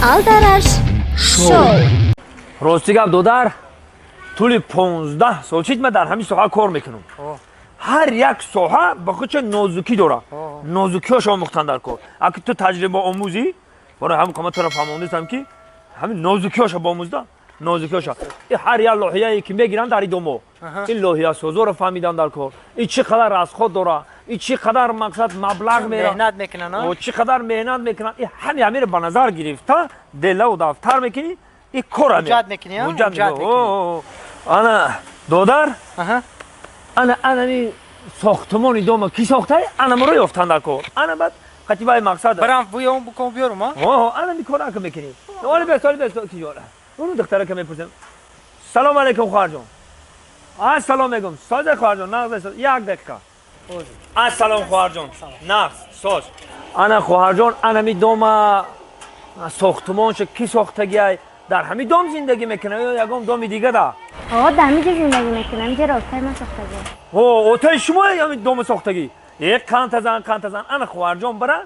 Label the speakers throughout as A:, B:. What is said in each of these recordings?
A: Алдараш шоу.
B: Рости гап, додар, тӯли 15 сол чид ман дар ҳамин соҳа кор мекунам. Ҳар як соҳа ба худша нозукӣ дорад, нозукиҳош омӯхтан дар кор. Аки ту таҷриба омӯзӣ, барои ҳамин қама туро фаҳмондистам, ки ҳамин нозукиҳоша боомӯзда, нозукиҳоша. И ҳар як лоҳияе ки мегиранд дар идомо, ин лоҳиясозоро фаҳмидан дар кор, и чӣ қадар расход дора, и чӣ қадар мақсад маблағ мера,
C: меҳнат мекунанд,
B: чӣ қадар меҳнат мекунанд. И ҳами ҳамиро ба назар гирифта, делаву дафтар мекунӣ, и кора
C: ҳуҷҷат мекунӣ.
B: Ҳуҷҷат. Ана, додар, ана анами сохтумони дома ки сохтай, ана моро ёфтан дар кор. Ана баъд қатибаи мақсад.
C: Барам буём, буком, биёрум.
B: Ана ми кора мекунӣ. Оли бес, оли бес, ки уну духтарака мепурсем. Салом алейкум, хоҳарҷон. Ассалом мегум. Созе, хоҳарҷон? Нағз, як дақиқа. Ассалом, хоҳарҷон. Нағз, соз. Ана, хоҳарҷон, анами дома сохтумонша ки сохтагиай? Дар ҳамин дом зиндагӣ мекунам ё ягон доми дига да?
A: О, дар ҳамин ҷо зиндагӣ мекунам. Инҷа отаи ман сохтагӣ.
B: О, отаи шумо ҳамин дома сохтагӣ? Э, қантазан, қантазан. Ана, хоҳарҷон, бара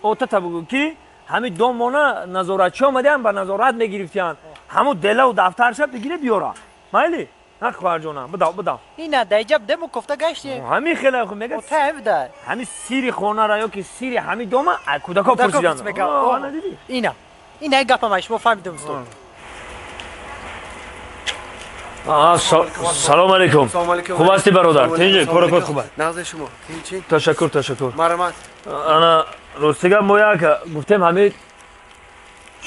B: отата бугӯ, ки ҳамин домона назоратчӣ омадиан, ба назорат мегирифтиянд. Ҳамун делаву дафтарша бигире, биёра. Майли? На, хоҳарҷонам, бидав, бидав.
C: Ина даиҷаб дему кофта гаштем.
B: Ҳамин хеле мега. Ҳамин сири хонара ё ки сири ҳамин дома кӯдако пурсиданд.
C: Ина ина гапама шумо фаҳмидем, устод.
B: Салом алейкум. Хуб ҳастӣ, бародар? Тинҷи, кору хуб?
D: Нағзи, шумо тинчи?
B: Ташаккур, ташаккур.
D: Марҳамат.
B: Ана, ростига, мо як гуфтем, ҳамин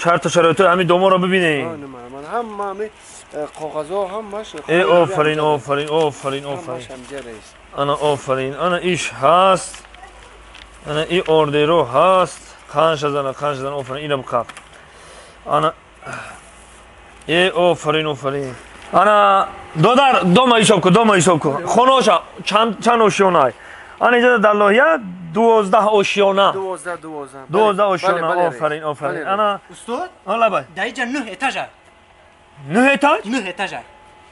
B: шарту шароитҳои ҳамин доморо бибинем.
D: Ҳама ҳами коғазҳо ҳамаш.
B: Э, офарин, офарин, офарин, офарин. Ана, офарин, ана иш ҳаст, ана и ордеро ҳаст. Қанша зана, қанша зана, офарин, ина биқаб. Ана, э, офарин, офарин. Ана, додар, дома ҳисоб кун, дома ҳисоб кун. Хонаоша чанд ошёнай? Ана, инҷа дар лоҳия 12 ошёна.
D: 12, 12.
B: 12 ошёна, офарин, офарин. Ана,
C: устод.
B: Лабай.
C: Дар инҷа нӯҳ этажа.
B: Нӯҳ этаж?
C: Нӯҳ этажа.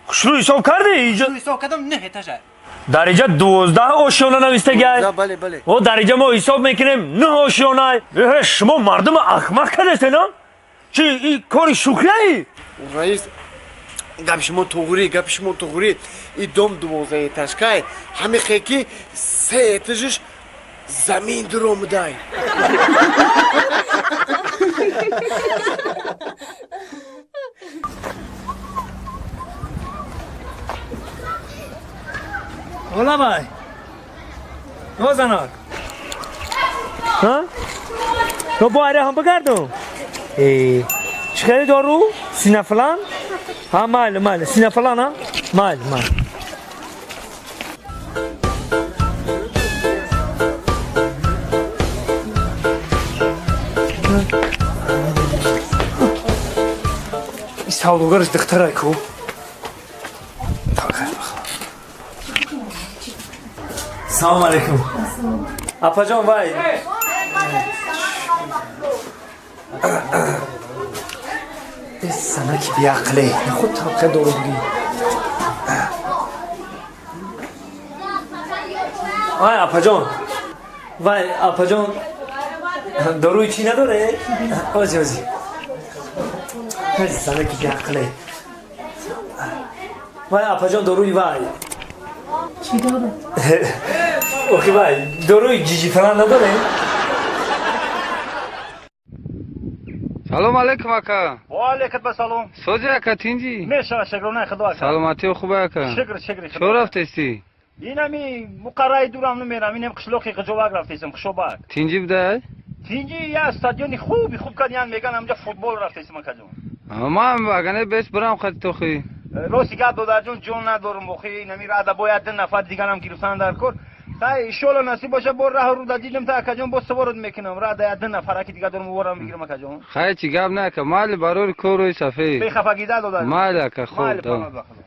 B: Хушрӯ ҳисоб кардӣ?
C: Хушрӯ ҳисоб кардам, нӯҳ этажа.
B: Дар инҷа 12 ошёна навистагиай.
D: Бале, бале.
B: О, дар инҷа мо ҳисоб мекунем, нӯҳ ошёнай. Шумо мардума ахмақ кардастена? Чи и кори шӯхияи?
D: Раис, гапи шумо туғрӣ, гапи шумо туғрӣ. И дом 12 этажкай, ҳамихе ки се этажиш замин дуромудай.
B: Олабай, озанак, то бо аре ҳам бигардум. Чӣ хеле дору синафлан? Ҳа, майли, майли, синафлан, а, майли, майли. Савдогараш духтарай ку. Салом алейкум, апаҷон. Вай, занаки биақле, худ табқа дору бугӣ. Вай, апаҷон, вай, апаҷон, доруи чӣ надоре? Ози, ози. Занаки биақле. Вай, апаҷон, доруи вай.
E: Чӣ дору?
B: Охи, вай, доруи ҷиҷифалан надоре?
F: Салом алейкум, ака.
G: Ва алейкум ассалом.
F: Сози, ака, тинҷи?
G: Мешава, шукронаи худо, ака.
F: Саломатиё хуба, ака?
G: Шукр, шукри худо.
F: Чо рафтести?
G: Инами муқарраи дурам намерам, инам қишлоқи Қиҷобак рафтесам, Хушобак.
F: Тинҷи будай?
G: Тинҷи, я стадиони хуби хуб кардиян, меган, ҳамҷа футбол рафтесам, акаҷон.
F: Ман агане бес бирам хати тохи.
G: Рости гап, додарҷон, ҷон надорум, охи инами рада бояд ду нафар дигарам гирифтан дар кор. Хай, иншоалло, насиб боша, бо раҳу руда дидем та, акаҷон, боз саворот мекунам. Рада я ду нафараки дига дорум, ворам бигирам, акаҷон.
F: Хай, чӣ гап не, ака, майли, барори корӯи сафед.
G: Бехафагида, додар.
F: Майли, ака, хуб.
G: Майли, паноҳ ба Худо.